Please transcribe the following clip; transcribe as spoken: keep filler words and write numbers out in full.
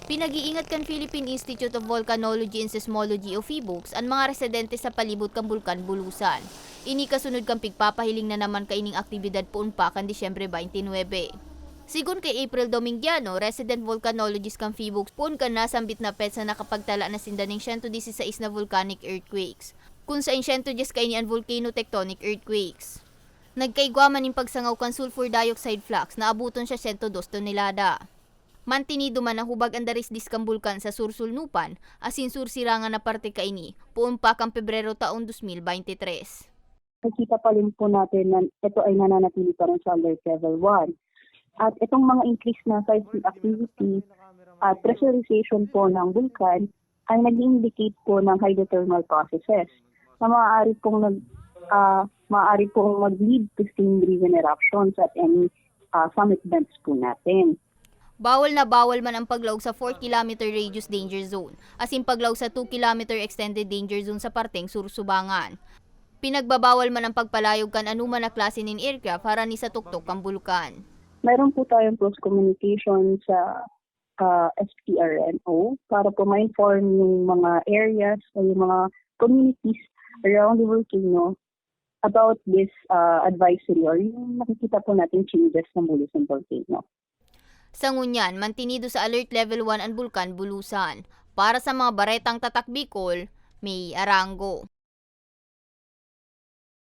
Pinag-iingat kan Philippine Institute of Volcanology and Seismology o PHIVOLCS an mga residente sa palibot kan Bulkan Bulusan. Ini kasunod kan pigpapahiling na naman kaining aktibidad poon pa kan Disyembre twenty-nine. Sigon kay April Domingiano, resident volcanologist kan PHIVOLCS, poon kan nasambit na petsa nakapagtala na sinda ning siyento disisais na volcanic earthquakes, kun sain siyento dyes kaini an volcano tectonic earthquakes. Nagkaigwa man nin pagsangaw kan sulfur dioxide flux na aboton siya siyento dos tonelada. Mantinido man na hubag an darisdis kan bulkan sa Sur Sulnupan asin Sur Sirangan na parte kaini, poon pa kan Pebrero taong dos mil baynte tres. Nakikita pa rin po natin na ito ay nananatili pa rin sa alert level one. At itong mga increase na seismic activity at pressurization po ng bulkan ay nag-indicate po ng hydrothermal processes na maaari pong nag, ah, maaari pong mag-lead to steam-driven eruptions at any, ah, summit vents po natin. Bawal na bawal man ang paglaog sa four kilometer radius danger zone, asin paglaog sa two kilometer extended danger zone sa parteng sursubangan. Pinagbabawal man ang pagpalayog kan anoman na klase nin aircraft harani sa tuktok kan bulkan. Meron po tayong close communication sa, ah, S T R N O para po ma-inform yung mga areas o yung mga communities around the volcano about this, ah, advisory or yung nakikita po natin changes ng Bulusan Volcano. Sa ngunyan, mantinido sa Alert Level one an Bulkan Bulusan. Para sa mga baretang Tatak Bicol, May Arango.